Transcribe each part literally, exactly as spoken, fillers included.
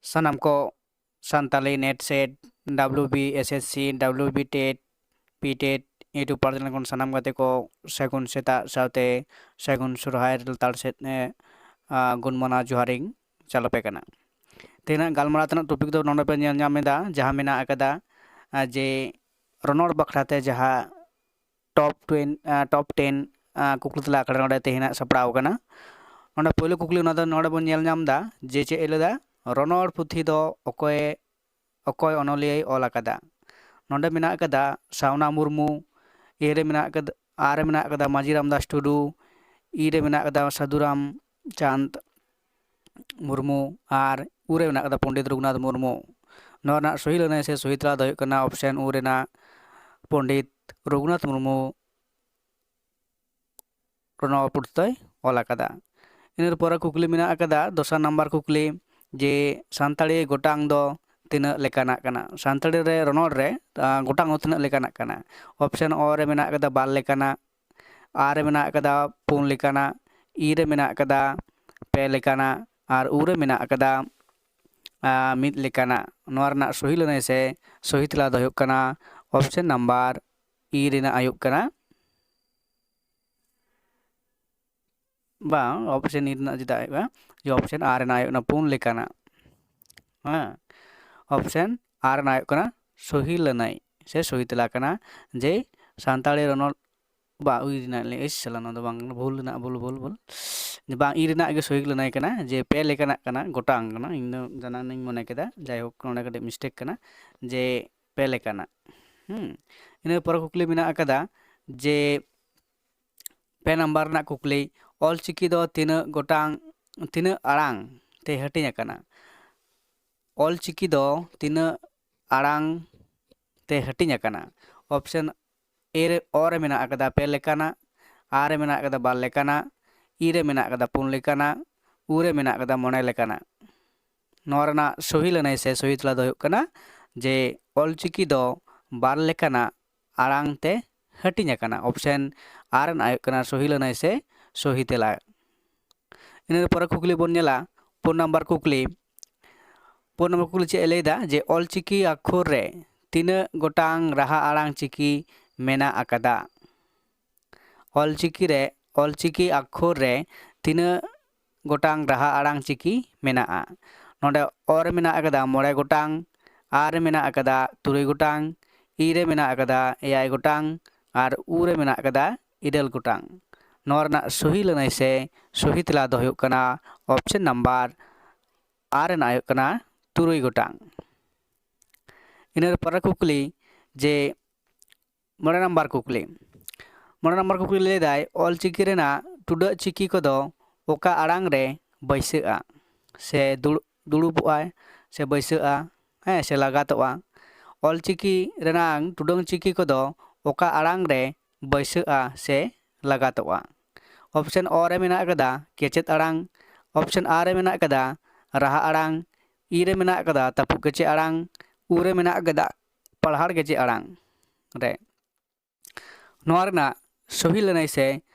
ᱥᱟᱱᱟᱢ ᱠᱚ Santali NET SET, WBSSC, WBTET, PTET YouTube ᱯᱟᱨ ᱪᱟᱱᱮᱞ ᱠᱷᱚᱱ ᱥᱟᱱᱟᱢ ᱜᱟᱛᱮ ᱠᱚ ᱥᱟᱹᱜᱩᱱ ᱥᱮᱛᱟᱜ ᱥᱟᱶᱛᱮ ᱥᱟᱹᱜᱩᱱ ᱥᱚᱨᱦᱟᱭ ᱞᱮᱛᱟᱲ ᱥᱮᱫ, ᱮ, ᱟ, ᱜᱩᱱ ᱢᱟᱱᱟᱣ ᱡᱚᱦᱟᱨᱤᱧ ᱪᱟᱞ ᱟᱯᱮ ᱠᱟᱱᱟ᱾ ᱛᱮᱦᱮᱧᱟᱜ ᱜᱟᱞᱢᱟᱨᱟᱣ ᱛᱮᱱᱟᱜ topic ᱫᱚ ᱱᱚᱰᱮ ᱯᱮ ᱧᱮᱞ ᱧᱟᱢ ᱮᱫᱟ, ᱡᱟᱦᱟᱸ ᱢᱮᱱᱟᱜ ᱟᱠᱟᱫᱟ, ᱟ, ᱡᱮ ᱨᱚᱱᱚᱲ ᱵᱟᱠᱷᱨᱟ ᱛᱮ ᱡᱟᱦᱟᱸ top ten, ᱟ, top ten, ᱟ, ᱠᱩᱠᱞᱤ ᱛᱮᱞᱟ ᱟᱠᱷᱲᱟ ᱱᱚᱰᱮ ᱛᱮᱦᱮᱧᱟᱜ ᱥᱟᱯᱲᱟᱣ ᱟᱠᱟᱱᱟ᱾ ᱱᱚᱰᱮ ᱯᱳᱭᱞᱳ ᱠᱩᱠᱞᱤ, ᱚᱱᱟ ᱫᱚ ᱱᱚᱰᱮ ᱵᱚᱱ ᱧᱮᱞ ᱧᱟᱢ ᱮᱫᱟ ᱡᱮ ᱪᱮᱫ ᱮ ᱞᱟᱹᱭ ᱮᱫᱟ, ᱨᱚᱱᱚᱲ ᱯᱩᱛᱷᱤ ᱫᱚ ᱚᱠᱚᱭ, ᱚᱠᱚᱭ ᱚᱱᱚᱞᱤᱭᱟᱹᱭ ᱚᱞ ᱟᱠᱟᱫᱟ? ᱱᱚᱰᱮ ᱢᱮᱱᱟᱜ ᱟᱠᱟᱫᱟ ᱥᱟᱣᱱᱟ ᱢᱩᱨᱢᱩ, ᱮ ᱨᱮ ᱢᱮᱱᱟᱜ ᱟᱠᱟᱫᱟ, ᱟᱨ ᱨᱮ ᱢᱮᱱᱟᱜ ᱟᱠᱟᱫᱟ ᱢᱟᱹᱡᱷᱤ ᱨᱟᱢᱫᱟᱥ ᱴᱩᱰᱩ, ᱤ ᱨᱮ ᱢᱮᱱᱟᱜ ᱟᱠᱟᱫᱟ ᱥᱟᱹᱫᱷᱩᱨᱟᱢ ᱪᱟᱸᱫᱽ ᱢᱩᱨᱢᱩ, ᱟᱨ ᱩ ᱨᱮ ᱢᱮᱱᱟᱜ ᱟᱠᱟᱫᱟ ᱯᱚᱱᱰᱤᱛ ᱨᱚᱜᱷᱩᱱᱟᱛᱷ ᱢᱩᱨᱢᱩ᱾ ᱱᱚᱣᱟ ᱨᱮᱱᱟᱜ ᱥᱚᱦᱤ ᱞᱟᱹᱱᱟᱹᱭ ᱥᱮ ᱥᱚᱦᱤ ᱛᱮᱞᱟ ᱫᱚ ᱦᱩᱭᱩᱜ ᱠᱟᱱᱟ option ᱩ ᱨᱮᱱᱟᱜ ᱯᱚᱱᱰᱤᱛ ᱨᱚᱜᱷᱩᱱᱟᱛᱷ ᱢᱩᱨᱢᱩ ᱨᱚᱱᱚᱲ ᱯᱩᱛᱷᱤ ᱫᱚᱭ ᱚᱞ ᱟᱠᱟᱫᱟ᱾ ᱤᱱᱟᱹ ᱯᱚᱨᱮ ᱠᱩᱠᱞᱤ ᱢᱮᱱᱟᱜ ᱟᱠᱟᱫᱟ, ᱫᱚᱥᱟᱨ ᱱᱟᱢᱵᱟᱨ ᱠᱩᱠᱞᱤ, ᱡᱮ ᱥᱟᱱᱛᱟᱲᱤ ᱜᱚᱴᱟᱝ ᱫᱚ ᱛᱤᱱᱟᱹᱜ ᱞᱮᱠᱟᱱᱟᱜ ᱠᱟᱱᱟ? ᱥᱟᱱᱛᱟᱲᱤ ᱨᱮ ᱨᱚᱱᱚᱲ ᱨᱮ, ᱟ, ᱜᱚᱴᱟᱝ ᱫᱚ ᱛᱤᱱᱟᱹᱜ ᱞᱮᱠᱟᱱᱟᱜ ᱠᱟᱱᱟ? Option ᱚ ᱨᱮ ᱢᱮᱱᱟᱜ ᱟᱠᱟᱫᱟ ᱵᱟᱨ ᱞᱮᱠᱟᱱᱟᱜ, ᱟᱨ ᱨᱮ ᱢᱮᱱᱟᱜ ᱟᱠᱟᱫᱟ ᱯᱩᱱ ᱞᱮᱠᱟᱱᱟᱜ, ᱤ ᱨᱮ ᱢᱮᱱᱟᱜ ᱟᱠᱟᱫᱟ ᱯᱮ ᱞᱮᱠᱟᱱᱟᱜ, ᱟᱨ ᱩ ᱨᱮ ᱢᱮᱱᱟᱜ ᱟᱠᱟᱫᱟ, ᱟ, ᱢᱤᱫ ᱞᱮᱠᱟᱱᱟᱜ᱾ ᱱᱚᱣᱟ ᱨᱮᱱᱟᱜ ᱥᱚᱦᱤ ᱞᱟᱹᱱᱟᱹᱭ ᱥᱮ ᱥᱚᱦᱤ ᱛᱮᱞᱟ ᱫᱚ ᱦᱩᱭᱩᱜ ᱠᱟᱱᱟ option number ᱤ ᱨᱮᱱᱟᱜ ᱦᱩᱭᱩᱜ ᱠᱟᱱᱟ, ᱵᱟᱝ, option ᱤ ᱨᱮᱱᱟᱜ ᱪᱮᱫᱟᱜ ᱦᱩᱭᱩᱜᱼᱟ? ᱡᱮ option ᱟᱨ ᱨᱮᱱᱟᱜ ᱦᱩᱭᱩᱜ ᱠᱟᱱᱟ ᱯᱩᱱ ᱞᱮᱠᱟᱱᱟᱜ᱾ ᱦᱮᱸ, option ᱟᱨ ᱨᱮᱱᱟᱜ ᱦᱩᱭᱩᱜ ᱠᱟᱱᱟ ᱥᱚᱦᱤ ᱞᱟᱹᱱᱟᱹᱭ ᱥᱮ ᱥᱚᱦᱤ ᱛᱮᱞᱟ ᱠᱟᱱᱟ, ᱡᱮ ᱥᱟᱱᱛᱟᱲᱤ ᱨᱚᱱᱚᱲ, ᱵᱟ, ᱩᱭ ᱨᱮᱱᱟᱜ ᱞᱟᱹᱭ, ᱤᱥ, ᱥᱟᱞᱟ, ᱱᱚᱣᱟ ᱫᱚ ᱵᱟᱝ, ᱵᱷᱩᱞ ᱨᱮᱱᱟᱜ, ᱵᱷᱩᱞ, ᱵᱷᱩᱞ, ᱵᱷᱩᱞ᱾ ᱵᱟᱝ, ᱤ ᱨᱮᱱᱟᱜ ᱜᱮ ᱥᱚᱦᱤ ᱞᱟᱹᱱᱟᱹᱭ ᱠᱟᱱᱟ, ᱡᱮ ᱯᱮ ᱞᱮᱠᱟᱱᱟᱜ ᱠᱟᱱᱟ, ᱜᱚᱴᱟᱝ ᱠᱟᱱᱟ᱾ ᱤᱧ ᱫᱚ ᱡᱟᱱᱟᱝ ᱤᱧ ᱢᱚᱱᱮ ᱠᱮᱫᱟ, ᱡᱟᱭᱦᱳᱠ, ᱱᱚᱰᱮ ᱠᱟᱹᱴᱤᱡ mistake ᱠᱟᱱᱟ, ᱡᱮ ᱯᱮ ᱞᱮᱠᱟᱱᱟᱜ᱾ ᱦᱩᱸ᱾ ᱤᱱᱟᱹ ᱯᱚᱨᱮ ᱠᱩᱠᱞᱤ ᱢᱮᱱᱟᱜ ᱟᱠᱟᱫᱟ ᱡᱮ ᱯᱮ ᱱᱟᱢᱵᱟᱨ ᱨᱮᱱᱟᱜ ᱠᱩᱠᱞᱤ, ᱚᱞᱪᱤᱠᱤ ᱫᱚ ᱛᱤᱱᱟᱹᱜ ᱜᱚᱴᱟᱝ, ᱛᱤᱱᱟᱹᱜ ᱟᱲᱟᱝ ᱛᱮ ᱦᱟᱹᱴᱤᱧ ᱟᱠᱟᱱᱟ? ᱚᱞᱪᱤᱠᱤ ᱫᱚ ᱛᱤᱱᱟᱹᱜ ᱟᱲᱟᱝ ᱛᱮ ᱦᱟᱹᱴᱤᱧ ᱟᱠᱟᱱᱟ? Option ᱮ ᱨᱮ, ᱚ ᱨᱮ ᱢᱮᱱᱟᱜ ᱟᱠᱟᱫᱟ ᱯᱮ ᱞᱮᱠᱟᱱᱟᱜ, ᱟᱨ ᱨᱮ ᱢᱮᱱᱟᱜ ᱟᱠᱟᱫᱟ ᱵᱟᱨ ᱞᱮᱠᱟᱱᱟᱜ, ᱤ ᱨᱮ ᱢᱮᱱᱟᱜ ᱟᱠᱟᱫᱟ ᱯᱩᱱ ᱞᱮᱠᱟᱱᱟᱜ, ᱩ ᱨᱮ ᱢᱮᱱᱟᱜ ᱟᱠᱟᱫᱟ ᱢᱚᱬᱮ ᱞᱮᱠᱟᱱᱟᱜ᱾ ᱱᱚᱣᱟ ᱨᱮᱱᱟᱜ ᱥᱚᱦᱤ ᱞᱟᱹᱱᱟᱹᱭ ᱥᱮ ᱥᱚᱦᱤ ᱛᱮᱞᱟ ᱫᱚ ᱦᱩᱭᱩᱜ ᱠᱟᱱᱟ ᱡᱮ ᱚᱞᱪᱤᱠᱤ ᱫᱚ ᱵᱟᱨ ᱞᱮᱠᱟᱱᱟᱜ ᱟᱲᱟᱝ ᱛᱮ ᱦᱟᱹᱴᱤᱧ ᱟᱠᱟᱱᱟ᱾ Option ᱟᱨ ᱨᱮᱱᱟᱜ ᱦᱩᱭᱩᱜ ᱠᱟᱱᱟ ᱥᱚᱦᱤ ᱞᱟᱹᱱᱟᱹᱭ ᱥᱮ ᱥᱚᱦᱤ ᱛᱮᱞᱟ᱾ ᱤᱱᱟᱹ ᱯᱚᱨᱮ ᱠᱩᱠᱞᱤ ᱵᱚᱱ ᱧᱮᱞᱟ, ᱯᱩᱱ ᱱᱟᱢᱵᱟᱨ ᱠᱩᱠᱞᱤ, ᱯᱩᱱ ᱱᱚᱢᱵᱚᱨ ᱠᱩᱠᱞᱤ ᱪᱮᱫ ᱮ ᱞᱟᱹᱭᱫᱟ ᱡᱮ ᱚᱞᱪᱤᱠᱤ ᱟᱠᱷᱚᱨ ᱨᱮ ᱛᱤᱱᱟᱹᱜ ᱜᱚᱴᱟᱝ ᱨᱟᱦᱟ ᱟᱲᱟᱝ ᱪᱤᱠᱤ ᱢᱮᱱᱟᱜ ᱟᱠᱟᱫᱟ? ᱚᱞᱪᱤᱠᱤ ᱨᱮ, ᱚᱞᱪᱤᱠᱤ ᱟᱠᱷᱚᱨ ᱨᱮ ᱛᱤᱱᱟᱹᱜ ᱜᱚᱴᱟᱝ ᱨᱟᱦᱟ ᱟᱲᱟᱝ ᱪᱤᱠᱤ ᱢᱮᱱᱟᱜᱼᱟ? ᱱᱚᱰᱮ ᱚ ᱨᱮ ᱢᱮᱱᱟᱜ ᱟᱠᱟᱫᱟ ᱢᱚᱬᱮ ᱜᱚᱴᱟᱝ, ᱟ ᱨᱮ ᱢᱮᱱᱟᱜ ᱟᱠᱟᱫᱟ ᱛᱩᱨᱩᱭ ᱜᱚᱴᱟᱝ, ᱤ ᱨᱮ ᱢᱮᱱᱟᱜ ᱟᱠᱟᱫᱟ ᱮᱭᱟᱭ ᱜᱚᱴᱟᱝ, ᱟᱨ ᱩ ᱨᱮ ᱢᱮᱱᱟᱜ ᱟᱠᱟᱫᱟ ᱤᱨᱟᱹᱞ ᱜᱚᱴᱟᱝ᱾ ᱱᱚᱣᱟ ᱨᱮᱱᱟᱜ ᱥᱚᱦᱤ ᱞᱟᱹᱱᱟᱹᱭ ᱥᱮ ᱥᱚᱦᱤ ᱛᱮᱞᱟ ᱫᱚ ᱦᱩᱭᱩᱜ ᱠᱟᱱᱟ ᱚᱯᱥᱮᱱ ᱱᱟᱢᱵᱟᱨ ᱟ ᱨᱮᱱᱟᱜ ᱦᱩᱭᱩᱜ ᱠᱟᱱᱟ ᱛᱩᱨᱩᱭ ᱜᱚᱴᱟᱝ᱾ ᱤᱱᱟᱹ ᱯᱚᱨᱮ ᱠᱩᱠᱞᱤ ᱡᱮ ᱢᱚᱬᱮ ᱱᱟᱢᱵᱟᱨ ᱠᱩᱠᱞᱤ, ᱢᱚᱬᱮ ᱱᱟᱢᱵᱟᱨ ᱠᱩᱠᱞᱤ ᱞᱟᱹᱭᱫᱟᱭ ᱚᱞᱪᱤᱠᱤ ᱨᱮᱱᱟᱜ ᱴᱩᱰᱟᱹᱜ ᱪᱤᱠᱤ ᱠᱚᱫᱚ ᱚᱠᱟ ᱟᱲᱟᱝ ᱨᱮ ᱵᱟᱹᱭᱥᱟᱹᱜᱼᱟ ᱥᱮ ᱫᱩᱲᱩᱵ, ᱫᱩᱲᱩᱵᱚᱜᱼᱟᱭ ᱥᱮ ᱵᱟᱹᱭᱥᱟᱹᱜᱼᱟ, ᱦᱮᱸ, ᱥᱮ ᱞᱟᱜᱟᱛᱚᱜᱼᱟ? ᱚᱞᱪᱤᱠᱤ ᱨᱮᱱᱟᱜ ᱴᱩᱰᱟᱹᱝ ᱪᱤᱠᱤ ᱠᱚᱫᱚ ᱚᱠᱟ ᱟᱲᱟᱝ ᱨᱮ ᱵᱟᱹᱭᱥᱟᱹᱜᱼᱟ ᱥᱮ ᱞᱟᱜᱟᱛᱚᱜᱼᱟ? ᱚᱯᱥᱮᱱ ᱚ ᱨᱮ ᱢᱮᱱᱟᱜ ᱟᱠᱟᱫᱟ ᱠᱮᱪᱮᱫ ᱟᱲᱟᱝ, ᱚᱯᱥᱮᱱ ᱟ ᱨᱮ ᱢᱮᱱᱟᱜ ᱟᱠᱟᱫᱟ ᱨᱟᱦᱟ ᱟᱲᱟᱝ, ᱤ ᱨᱮ ᱢᱮᱱᱟᱜ ᱟᱠᱟᱫᱟ ᱛᱟᱹᱯᱩᱜ ᱠᱮᱪᱮᱫ ᱟᱲᱟᱝ, ᱩ ᱨᱮ ᱢᱮᱱᱟᱜ ᱟᱠᱟᱫᱟ ᱯᱟᱲᱦᱟᱲ ᱠᱮᱪᱮᱫ ᱟᱲᱟᱝ ᱨᱮ᱾ ᱱᱚᱣᱟ ᱨᱮᱱᱟᱜ ᱥᱚᱦᱤ ᱞᱟᱹᱱᱟᱹᱭ ᱥᱮ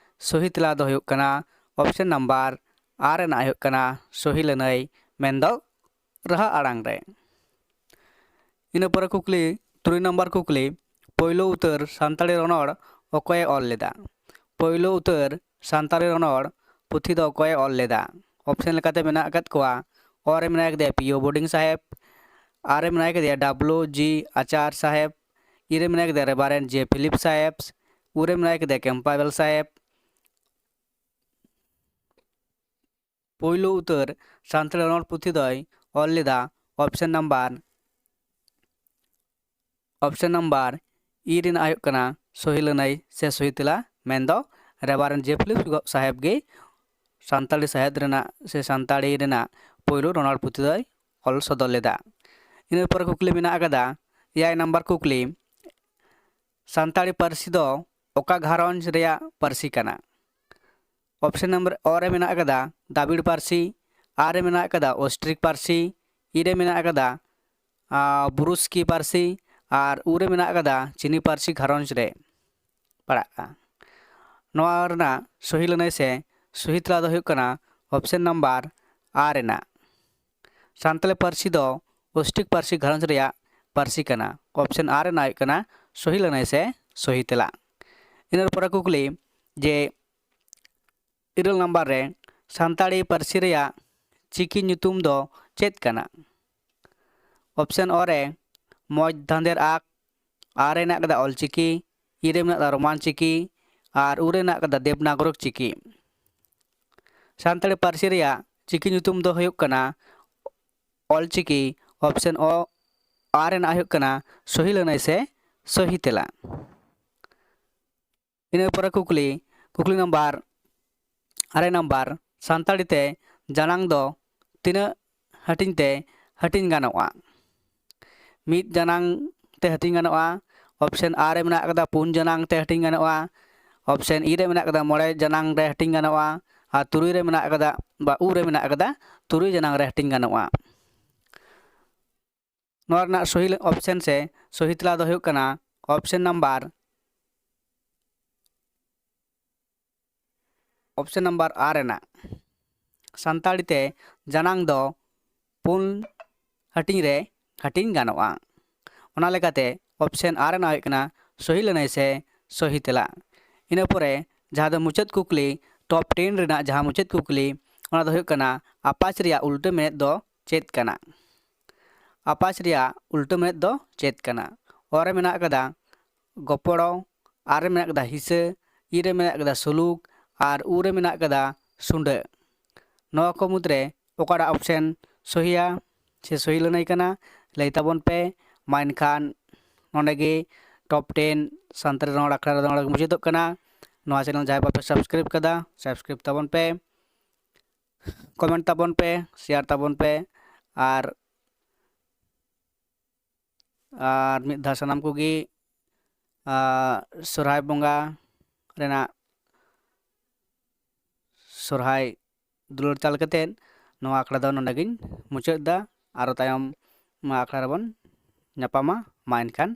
ᱥᱚᱦᱤ ᱛᱮᱞᱟ ᱫᱚ ᱦᱩᱭᱩᱜ ᱠᱟᱱᱟ ᱚᱯᱥᱮᱱ ᱱᱟᱢᱵᱟᱨ ᱟ ᱨᱮᱱᱟᱜ ᱦᱩᱭᱩᱜ ᱠᱟᱱᱟ ᱥᱚᱦᱤ ᱞᱟᱹᱱᱟᱹᱭ, ᱢᱮᱱᱫᱚ ᱨᱟᱦᱟ ᱟᱲᱟᱝ ᱨᱮ᱾ ᱤᱱᱟᱹ ᱯᱚᱨᱮ ᱠᱩᱠᱞᱤ, ᱛᱩᱨᱩᱭ ᱱᱟᱢᱵᱟᱨ ᱠᱩᱠᱞᱤ, ᱯᱳᱭᱞᱳ ᱩᱛᱟᱹᱨ ᱥᱟᱱᱛᱟᱲᱤ ᱨᱚᱱᱚᱲ ᱚᱠᱚᱭᱮ ᱚᱞ ᱞᱮᱫᱟ? ᱯᱳᱭᱞᱳ ᱩᱛᱟᱹᱨ ᱥᱟᱱᱛᱟᱲᱤ ᱨᱚᱱᱚᱲ ᱯᱩᱛᱷᱤ ᱫᱚ ᱚᱠᱚᱭᱮ ᱚᱞ ᱞᱮᱫᱟ? ᱚᱯᱥᱮᱱ ᱞᱮᱠᱟᱛᱮ ᱢᱮᱱᱟᱜ ᱟᱠᱟᱫ ᱠᱚᱣᱟ, ᱚ ᱨᱮ ᱢᱮᱱᱟᱭ ᱠᱟᱫᱮᱭᱟ ᱯᱤ ᱳ ᱵᱳᱰᱤᱝ ᱥᱟᱦᱮᱵᱽ, ᱟ ᱨᱮ ᱢᱮᱱᱟᱭ ᱠᱟᱫᱮᱭᱟ ᱰᱟᱵᱞᱩ ᱡᱤ ᱟᱪᱟᱨ ᱥᱟᱦᱮᱵᱽ, ᱤ ᱨᱮ ᱢᱮᱱᱟᱭ ᱠᱟᱫᱮᱭᱟ ᱨᱮᱵᱟᱨᱮᱱᱰ ᱡᱮ ᱯᱷᱤᱞᱤᱯ ᱥᱟᱦᱮᱵᱽ, ᱩ ᱨᱮ ᱢᱮᱱᱟᱭ ᱠᱟᱫᱮᱭᱟ ᱠᱮᱢᱯᱟᱵᱮᱞ ᱥᱟᱦᱮᱵᱽ᱾ ᱯᱳᱭᱞᱳ ᱩᱛᱟᱹᱨ ᱥᱟᱱᱛᱟᱲᱤ ᱨᱚᱱᱚᱲ ᱯᱩᱛᱷᱤ ᱫᱚᱭ ᱚᱞ ᱞᱮᱫᱟ option number, option number E ᱨᱮᱱᱟᱜ ᱦᱩᱭᱩᱜ ᱠᱟᱱᱟ ᱥᱚᱦᱤ ᱞᱟᱹᱱᱟᱹᱭ ᱥᱮ ᱥᱚᱦᱤ ᱛᱮᱞᱟ, ᱢᱮᱱᱫᱚ ᱨᱮᱵᱟᱨᱮᱱᱰ ᱡᱮ ᱯᱷᱤᱞᱤᱯᱥ ᱥᱟᱦᱮᱵᱽ ᱜᱮ ᱥᱟᱱᱛᱟᱲᱤ ᱥᱟᱶᱦᱮᱫ ᱨᱮᱱᱟᱜ ᱥᱮ ᱥᱟᱱᱛᱟᱲᱤ ᱨᱮᱱᱟᱜ ᱯᱳᱭᱞᱳ ᱨᱚᱱᱚᱲ ᱯᱩᱛᱷᱤ ᱫᱚᱭ ᱚᱞ ᱥᱚᱫᱚᱨ ᱞᱮᱫᱟ᱾ ᱤᱱᱟᱹ ᱯᱚᱨᱮ ᱠᱩᱠᱞᱤ ᱢᱮᱱᱟᱜ ᱟᱠᱟᱫᱟ, ᱮᱭᱟᱭ ᱱᱟᱢᱵᱟᱨ ᱠᱩᱠᱞᱤ, ᱥᱟᱱᱛᱟᱲᱤ ᱯᱟᱹᱨᱥᱤ ᱫᱚ ᱚᱠᱟ ᱜᱷᱟᱨᱚᱸᱡᱽ ᱨᱮᱭᱟᱜ ᱯᱟᱹᱨᱥᱤ ᱠᱟᱱᱟ? ᱚᱯᱥᱮᱱ ᱱᱟᱢᱵᱟᱨ ᱚ ᱨᱮ ᱢᱮᱱᱟᱜ ᱟᱠᱟᱫᱟ ᱫᱟᱵᱤᱲ ᱯᱟᱹᱨᱥᱤ, ᱟ ᱨᱮ ᱢᱮᱱᱟᱜ ᱟᱠᱟᱫᱟ ᱚᱥᱴᱨᱤᱠ ᱯᱟᱹᱨᱥᱤ, ᱤ ᱨᱮ ᱢᱮᱱᱟᱜ ᱟᱠᱟᱫᱟ, ᱟ, ᱵᱨᱩᱥᱠᱤ ᱯᱟᱹᱨᱥᱤ, ᱟᱨ ᱩ ᱨᱮ ᱢᱮᱱᱟᱜ ᱟᱠᱟᱫᱟ ᱪᱤᱱᱤ ᱯᱟᱹᱨᱥᱤ ᱜᱷᱟᱨᱚᱸᱡᱽ ᱨᱮ ᱯᱟᱲᱟᱜᱼᱟ᱾ ᱱᱚᱣᱟ ᱨᱮᱱᱟᱜ ᱥᱚᱦᱤ ᱞᱟᱹᱱᱟᱹᱭ ᱥᱮ ᱥᱚᱦᱤ ᱛᱮᱞᱟ ᱫᱚ ᱦᱩᱭᱩᱜ ᱠᱟᱱᱟ ᱚᱯᱥᱮᱱ ᱱᱟᱢᱵᱟᱨ ᱟ ᱨᱮᱱᱟᱜ᱾ ᱥᱟᱱᱛᱟᱲᱤ ᱯᱟᱹᱨᱥᱤ ᱫᱚ ᱚᱥᱴᱤᱠ ᱯᱟᱹᱨᱥᱤ ᱜᱷᱟᱨᱚᱸᱡᱽ ᱨᱮᱭᱟᱜ ᱯᱟᱹᱨᱥᱤ ᱠᱟᱱᱟ᱾ ᱚᱯᱥᱮᱱ ᱟᱨ ᱨᱮᱱᱟᱜ ᱦᱩᱭᱩᱜ ᱠᱟᱱᱟ ᱥᱚᱦᱤ ᱞᱟᱹᱱᱟᱹᱭ ᱥᱮ ᱥᱚᱦᱤ ᱛᱮᱞᱟ᱾ ᱤᱱᱟᱹ ᱯᱚᱨᱮ ᱠᱩᱠᱞᱤ ᱡᱮ ᱤᱨᱟᱹᱞ ᱱᱟᱢᱵᱟᱨ ᱨᱮ ᱥᱟᱱᱛᱟᱲᱤ ᱯᱟᱹᱨᱥᱤ ᱨᱮᱭᱟᱜ ᱪᱤᱠᱤ ᱧᱩᱛᱩᱢ ᱫᱚ ᱪᱮᱫ ᱠᱟᱱᱟ? ᱚᱯᱥᱮᱱ ᱚ ᱨᱮ ᱢᱚᱡᱽ ᱫᱷᱟᱸᱫᱮᱨ ᱟᱠ, ᱟᱨ ᱨᱮ ᱢᱮᱱᱟᱜ ᱠᱟᱫᱟ ᱚᱞᱪᱤᱠᱤ, ᱤ ᱨᱮ ᱢᱮᱱᱟᱜ ᱠᱟᱫᱟ ᱨᱳᱢᱟᱱ ᱪᱤᱠᱤ, ᱟᱨ ᱩ ᱨᱮ ᱢᱮᱱᱟᱜ ᱠᱟᱫᱟ ᱫᱮᱵᱽᱱᱟᱜᱚᱨᱤᱠ ᱪᱤᱠᱤ᱾ ᱥᱟᱱᱛᱟᱲᱤ ᱯᱟᱹᱨᱥᱤ ᱨᱮᱭᱟᱜ ᱪᱤᱠᱤ ᱧᱩᱛᱩᱢ ᱫᱚ ᱦᱩᱭᱩᱜ ᱠᱟᱱᱟ ᱚᱞᱪᱤᱠᱤ᱾ ᱚᱯᱥᱮᱱ ᱚ ᱟᱨ ᱨᱮᱱᱟᱜ ᱦᱩᱭᱩᱜ ᱠᱟᱱᱟ ᱥᱚᱦᱤ ᱞᱟᱹᱱᱟᱹᱭ ᱥᱮ ᱥᱚᱦᱤ ᱛᱮᱞᱟ᱾ ᱤᱱᱟᱹ ᱯᱚᱨᱮ ᱠᱩᱠᱞᱤ, ᱠᱩᱠᱞᱤ ᱱᱟᱢᱵᱟᱨ ᱟᱨᱮ ᱱᱟᱢᱵᱟᱨ, ᱥᱟᱱᱛᱟᱲᱤ ᱛᱮ ᱡᱟᱱᱟᱝ ᱫᱚ ᱛᱤᱱᱟᱹᱜ ᱦᱟᱹᱴᱤᱧ ᱛᱮ ᱦᱟᱹᱴᱤᱧ ᱜᱟᱱᱚᱜᱼᱟ? ᱢᱤᱫ ᱡᱟᱱᱟᱝ ᱛᱮ ᱦᱟᱹᱴᱤᱧ ᱜᱟᱱᱚᱜᱼᱟ᱾ ᱚᱯᱥᱮᱱ ᱟ ᱨᱮ ᱢᱮᱱᱟᱜ ᱠᱟᱫᱟ ᱯᱩᱱ ᱡᱟᱱᱟᱝ ᱛᱮ ᱦᱟᱹᱴᱤᱧ ᱜᱟᱱᱚᱜᱼᱟ᱾ ᱚᱯᱥᱮᱱ ᱤ ᱨᱮ ᱢᱮᱱᱟᱜ ᱠᱟᱫᱟ ᱢᱚᱬᱮ ᱡᱟᱱᱟᱝ ᱨᱮ ᱦᱟᱹᱴᱤᱧ ᱜᱟᱱᱚᱜᱼᱟ᱾ ᱟᱨ ᱛᱩᱨᱩᱭ ᱨᱮ ᱢᱮᱱᱟᱜ ᱠᱟᱫᱟ, ᱵᱟ ᱩ ᱨᱮ ᱢᱮᱱᱟᱜ ᱠᱟᱫᱟ ᱛᱩᱨᱩᱭ ᱡᱟᱱᱟᱝ ᱨᱮ ᱦᱟᱹᱴᱤᱧ ᱜᱟᱱᱚᱜᱼᱟ᱾ ᱱᱚᱣᱟ ᱨᱮᱱᱟᱜ ᱥᱚᱦᱤ ᱚᱯᱥᱮᱱ ᱥᱮ ᱥᱚᱦᱤ ᱛᱮᱞᱟ ᱫᱚ ᱦᱩᱭᱩᱜ ᱠᱟᱱᱟ ᱚᱯᱥᱮᱱ ᱱᱟᱢᱵᱟᱨ ᱚᱯᱥᱮᱱ ᱱᱟᱢᱵᱟᱨ ᱟᱨ ᱨᱮᱱᱟᱜ ᱥᱟᱱᱛᱟᱲᱤ ᱛᱮ ᱡᱟᱱᱟᱝ ᱫᱚ ᱯᱩᱱ ᱦᱟᱹᱴᱤᱧ ᱨᱮ ᱦᱟᱹᱴᱤᱧ ᱜᱟᱱᱚᱜᱼᱟ᱾ ᱚᱱᱟ ᱞᱮᱠᱟᱛᱮ ᱚᱯᱥᱮᱱ ᱟᱨ ᱨᱮᱱᱟᱜ ᱦᱩᱭᱩᱜ ᱠᱟᱱᱟ ᱥᱚᱦᱤ ᱞᱟᱹᱱᱟᱹᱭ ᱥᱮ ᱥᱚᱦᱤ ᱛᱮᱞᱟ᱾ ᱤᱱᱟᱹ ᱯᱚᱨᱮ ᱡᱟᱦᱟᱸ ᱫᱚ ᱢᱩᱪᱟᱹᱫ ᱠᱩᱠᱞᱤ, ᱴᱚᱯ ᱴᱮᱱ ᱨᱮᱱᱟᱜ ᱡᱟᱦᱟᱸ ᱢᱩᱪᱟᱹᱫ ᱠᱩᱠᱞᱤ, ᱚᱱᱟ ᱫᱚ ᱦᱩᱭᱩᱜ ᱠᱟᱱᱟ ᱟᱯᱟᱪ ᱨᱮᱭᱟᱜ ᱩᱞᱴᱟᱹ ᱢᱮᱱᱮᱫ ᱫᱚ ᱪᱮᱫ ᱠᱟᱱᱟ? ᱟᱯᱟᱪ ᱨᱮᱭᱟᱜ ᱩᱞᱴᱟᱹ ᱢᱮᱱᱮᱫ ᱫᱚ ᱪᱮᱫ ᱠᱟᱱᱟ? ᱚ ᱨᱮ ᱢᱮᱱᱟᱜ ᱠᱟᱫᱟ ᱜᱚᱯᱚᱲᱚ, ᱟᱨ ᱨᱮ ᱢᱮᱱᱟᱜ ᱠᱟᱫᱟ ᱦᱤᱥᱟᱹ, ᱤ ᱨᱮ ᱢᱮᱱᱟᱜ ᱠᱟᱫᱟ ᱥᱩᱞᱩᱠ, ᱟᱨ ᱩ ᱨᱮ ᱢᱮᱱᱟᱜ ᱠᱟᱫᱟ ᱥᱩᱸᱰᱟᱹ᱾ ᱱᱚᱣᱟ ᱠᱚ ᱢᱩᱫᱽᱨᱮ ᱚᱠᱟᱴᱟᱜ ᱚᱯᱥᱮᱱ ᱥᱚᱦᱤᱭᱟ ᱥᱮ ᱥᱚᱦᱤ ᱞᱟᱹᱱᱟᱹᱭ ᱠᱟᱱᱟ, ᱞᱟᱹᱭ ᱛᱟᱵᱚᱱ ᱯᱮ᱾ ᱢᱟ ᱮᱱᱠᱷᱟᱱ ᱱᱚᱸᱰᱮ ᱜᱮ ᱴᱚᱯ ᱴᱮᱱ ᱥᱟᱱᱛᱟᱲᱤ ᱨᱚᱲ ᱟᱠᱷᱲᱟ ᱨᱮᱫᱚ ᱱᱚᱸᱰᱮ ᱜᱮ ᱢᱩᱪᱟᱹᱫᱚᱜ ᱠᱟᱱᱟ᱾ ᱱᱚᱣᱟ ᱪᱮᱱᱮᱞ ᱡᱟᱦᱟᱸᱭ ᱵᱟᱯᱮ ᱥᱟᱵᱥᱠᱨᱟᱭᱤᱵ ᱠᱟᱫᱟ, ᱥᱟᱵᱥᱠᱨᱟᱭᱤᱵ ᱛᱟᱵᱚᱱ ᱯᱮ, ᱠᱚᱢᱮᱱᱴ ᱛᱟᱵᱚᱱ ᱯᱮ, ᱥᱮᱭᱟᱨ ᱛᱟᱵᱚᱱ ᱯᱮ, ᱟᱨ ᱟᱨ ᱢᱤᱫ ᱫᱷᱟᱣ ᱥᱟᱱᱟᱢ ᱠᱚᱜᱮ, ᱟᱨ ᱥᱚᱨᱦᱟᱭ ᱵᱚᱸᱜᱟ ᱨᱮᱱᱟᱜ ᱥᱚᱨᱦᱟᱭ ᱫᱩᱞᱟᱹᱲ ᱪᱟᱞ ᱠᱟᱛᱮᱫ ᱱᱚᱣᱟ ᱟᱠᱷᱲᱟ ᱫᱚ ᱱᱚᱰᱮ ᱜᱤᱧ ᱢᱩᱪᱟᱹᱫ ᱮᱫᱟ᱾ ᱟᱨᱚ ᱛᱟᱭᱚᱢ ᱱᱚᱣᱟ ᱟᱠᱷᱲᱟ ᱨᱮᱵᱚᱱ ᱧᱟᱯᱟᱢᱟ᱾ ᱢᱟ ᱮᱱᱠᱷᱟᱱ